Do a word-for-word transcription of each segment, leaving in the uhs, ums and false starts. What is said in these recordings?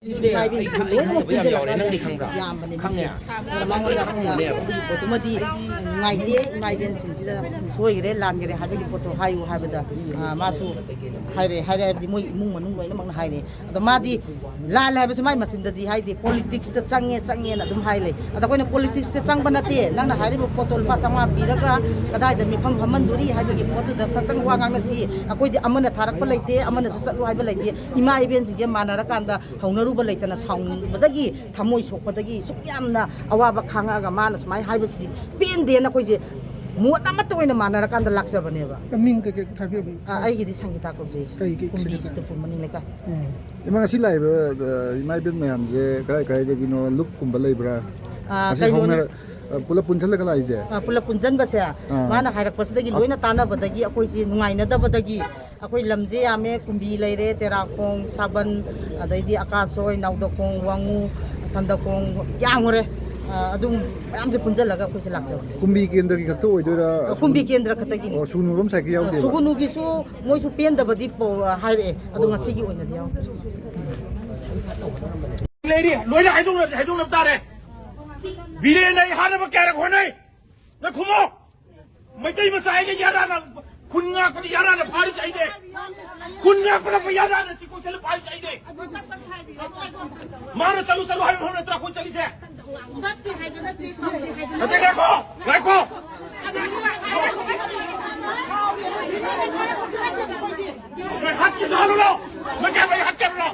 ꯏꯃꯥ ꯏꯕꯦꯟꯁꯤꯡ ꯂꯣꯏꯅꯃꯛ ꯄꯨꯟꯁꯤꯜꯂꯒ ꯌꯥꯝꯕꯅꯦ ꯃꯁꯤ꯫ ꯑꯗꯨꯅ ꯃꯉꯣꯟꯗ ꯑꯩꯈꯣꯏꯅ ꯄꯣꯠꯇꯨꯃꯗꯤ ꯅꯨꯡꯉꯥꯏꯇꯦ, ꯏꯃꯥ ꯏꯕꯦꯟꯁꯤꯡꯁꯤꯗ ꯁꯣꯏꯈ꯭ꯔꯦ, ꯂꯥꯟꯈ꯭ꯔꯦ ꯍꯥꯏꯕꯒꯤ ꯄꯣꯠꯇꯣ ꯍꯥꯏꯌꯨ ꯍꯥꯏꯕꯗ, ꯑ, ꯃꯥꯁꯨ ꯍꯥꯏꯔꯦ, ꯍꯥꯏꯔꯦ ꯍꯥꯏꯕꯗꯤ ꯃꯣꯏ ꯏꯃꯨꯡ ꯃꯅꯨꯡ ꯂꯣꯏꯅꯃꯛꯅ ꯍꯥꯏꯔꯦ꯫ ꯑꯗꯣ ꯃꯥꯗꯤ ꯂꯥꯜꯂꯦ ꯍꯥꯏꯕꯁꯦ ꯃꯥꯏ ꯃꯆꯤꯟꯗꯗꯤ ꯍꯥꯏꯗꯦ, ꯄꯣꯂꯤꯇꯤꯛꯁꯇ ꯆꯪꯉꯦ, ꯆꯪꯉꯦꯅ ꯑꯗꯨꯝ ꯍꯥꯏ ꯂꯩ꯫ ꯑꯗꯣ ꯑꯩꯈꯣꯏꯅ ꯄꯣꯂꯤꯇꯤꯛꯁꯇ ꯆꯪꯕ ꯅꯠꯇꯦ, ꯅꯪꯅ ꯍꯥꯏꯔꯤꯕ ꯄꯣꯠꯇꯣ ꯂꯨꯄꯥ ꯆꯥꯝꯃꯉꯥ ꯄꯤꯔꯒ ꯀꯗꯥꯏꯗ ꯃꯤꯐꯝ ꯐꯝꯍꯟꯗꯣꯔꯤ ꯍꯥꯏꯕꯒꯤ ꯄꯣꯠꯇꯨꯗ ꯈꯛꯇꯪ ꯋꯥ ꯉꯥꯡꯅꯁꯤ꯫ ꯑꯩꯈꯣꯏꯗꯤ ꯑꯃꯅ ꯊꯥꯔꯛꯄ ꯂꯩꯇꯦ, ꯑꯃꯅꯁꯨ ꯆꯠꯂꯨ ꯍꯥꯏꯕ ꯂꯩꯇꯦ꯫ ꯏꯃꯥ ꯏꯕꯦꯟꯁꯤꯡꯁꯦ ꯃꯥꯟꯅꯔꯀꯥꯟꯗ ꯍꯧꯅꯔꯨꯕ ꯂꯩꯇꯅ ꯁꯥꯎꯅꯤꯡꯕꯗꯒꯤ, ꯊꯃꯣꯏ ꯁꯣꯛꯄꯗꯒꯤ ꯁꯨꯛ ꯌꯥꯝꯅ ꯑꯋꯥꯕ ꯈꯥꯡꯉꯛꯑꯒ ꯃꯥꯅ ꯁꯨꯃꯥꯏꯅ ꯍꯥꯏꯕꯁꯤꯗꯤ ꯄꯦꯟꯗꯦꯅ ꯑꯩꯈꯣꯏꯁꯦ ꯃꯣꯠ ꯑꯃꯠꯇ ꯑꯣꯏꯅ ꯃꯥꯟꯅꯔꯀꯥꯟꯗ ꯂꯥꯛꯆꯕꯅꯦꯕ꯫ ꯃꯤꯡ ꯀꯩꯀꯩ ꯊꯥꯕꯤꯔꯝꯃꯤ? ꯑ, ꯑꯩꯒꯤꯗꯤ ꯁꯪꯒꯤꯇꯥ ꯀꯧꯖꯩ꯫ ꯀꯩ, ꯀꯩ ꯀꯨꯝꯕꯤ ꯁꯪꯒꯤꯇꯥ? ꯁꯤꯇꯄꯨꯔ ꯃꯅꯤꯡ ꯂꯩꯀꯥꯏ꯫ ꯎꯝ꯫ ꯏꯃꯥ, ꯉꯁꯤ ꯂꯥꯛꯏꯕ, ꯑ, ꯏꯃꯥ ꯏꯕꯦꯟ ꯃꯌꯥꯝꯁꯦ ꯀꯔꯥꯏ ꯀꯔꯥꯏꯗꯒꯤꯅꯣ? ꯂꯨꯞꯀꯨꯝꯕ ꯂꯩꯕ꯭ꯔꯥ? ꯑ, ꯉꯁꯤ ꯀꯩꯅꯣꯅꯤ꯫ ꯍꯧꯅ-, ꯑ, ꯄꯨꯂꯞ ꯄꯨꯟꯁꯤꯜꯂꯒ ꯂꯥꯛꯏꯁꯦ? ꯑ, ꯄꯨꯂꯞ ꯄꯨꯟꯁꯤꯟꯕꯁꯦ, ꯑꯥ꯫ ꯃꯥꯅ ꯍꯥꯏꯔꯛꯄꯁꯤꯗꯒꯤ ꯑ- ꯂꯣꯏꯅ ꯇꯥꯟꯅꯕꯗꯒꯤ ꯑꯩꯈꯣꯏꯁꯤ ꯅꯨꯡꯉꯥꯏꯅꯗꯕꯗꯒꯤ ꯑꯩꯈꯣꯏ ꯂꯝꯁꯦ ꯌꯥꯝꯃꯦ, ꯀꯨꯝꯕꯤ ꯂꯩꯔꯦ, ꯇꯦꯔꯥꯈꯣꯡ, ꯁꯥꯕꯟ, ꯑꯗꯩꯗꯤ ꯑꯀꯥꯁꯣꯏ, ꯅꯥꯎꯗꯈꯣꯡ, ꯋꯥꯉꯨ, ꯁꯟꯗꯈꯣꯡ, ꯌꯥꯝꯈ꯭ꯔꯦ꯫ ꯑ, ꯑꯗꯨꯝ ꯃꯌꯥꯝꯁꯦ ꯄꯨꯟꯁꯤꯜꯂꯒ ꯑꯩꯈꯣꯏꯁꯦ ꯂꯥꯛꯆꯕꯅꯦ꯫ ꯀꯨꯝꯕꯤ ꯀꯦꯟꯗ꯭ꯔꯒꯤ ꯈꯛꯇ ꯑꯣꯏꯗꯣꯏꯔꯥ? ꯑ, ꯀꯨꯝꯕꯤ ꯀꯦꯟꯗ꯭ꯔ ꯈꯛꯇꯒꯤꯅꯤ꯫ ꯑꯣ, ꯁꯨꯒꯅꯨꯔꯣꯝ ꯁꯥꯏꯠꯀꯤ ꯌꯥꯎꯗꯦꯕ? ꯁꯨꯒꯅꯨꯒꯤꯁꯨ ꯃꯣꯏꯁꯨ ꯄꯦꯟꯗꯕꯗꯤ ꯄꯧ-, ꯍꯥꯏꯔꯛꯑꯦ, ꯑꯗꯣ ꯉꯁꯤꯒꯤ ꯑꯣꯏꯅꯗꯤ ꯌꯥꯎꯗ꯭ꯔꯦ꯫ ꯂꯩꯔꯤ, ꯂꯣꯏꯅ ꯍꯥꯏꯗꯣꯛꯅ-, ꯍꯥꯏꯗꯣꯛꯅꯕ ꯇꯥꯔꯦ꯫ ꯕꯤꯔꯦꯟꯅ ꯑꯩ ꯍꯥꯠꯅꯕ ꯀꯌꯥꯔꯛ ꯍꯣꯠꯅꯩ? ꯅꯪ ꯈꯨꯝꯃꯣ꯫ ꯃꯩꯇꯩ ꯃꯆꯥ ꯑꯩꯅ ꯌꯥꯔꯥꯅ, ꯈꯨꯟ ꯉꯥꯛꯄꯗꯤ ꯌꯥꯔꯥꯅ ꯐꯥꯔꯤꯁꯦ ꯑꯩꯅꯦ꯫ ꯈꯨꯟ ꯉꯥꯛꯄꯅ ꯌꯥꯔꯥꯅ ꯁꯤ ꯀꯣꯏꯆꯠꯂ ꯐꯥꯔꯤꯁꯦ ꯑꯩꯅꯦ꯫ ꯃꯥꯅ ꯆꯠꯂꯨ ꯆꯠꯂꯨ ꯍꯥꯏꯕ ꯃꯐꯝ ꯅꯠꯇ꯭ꯔꯥ ꯑꯩꯈꯣꯏ ꯆꯠꯂꯤꯁꯦ? ꯅꯠꯇꯦ, ꯉꯥꯏꯈꯣ, ꯉꯥꯏꯈꯣ꯫ ꯅꯣꯏ ꯍꯥꯠꯀꯦꯁꯨ ꯍꯥꯠꯂꯨ ꯂꯥꯎ꯫ ꯅꯣꯏ ꯀꯌꯥꯝ ꯂꯩ ꯍꯥꯠꯀꯦ ꯍꯥꯏꯕ꯭ꯔꯣ?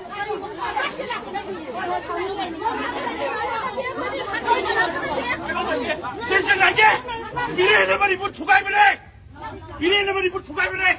ꯁꯦ, ꯁꯦ, ꯉꯥꯏꯒꯦ꯫ ꯕꯤꯔꯦꯟꯅ ꯃꯅꯤꯄꯨꯔ ꯊꯨꯒꯥꯏꯕꯅꯦ꯫ ꯕꯤꯔꯦꯟꯅ ꯃꯅꯤꯄꯨꯔ ꯊꯨꯒꯥꯏꯕꯅꯦ꯫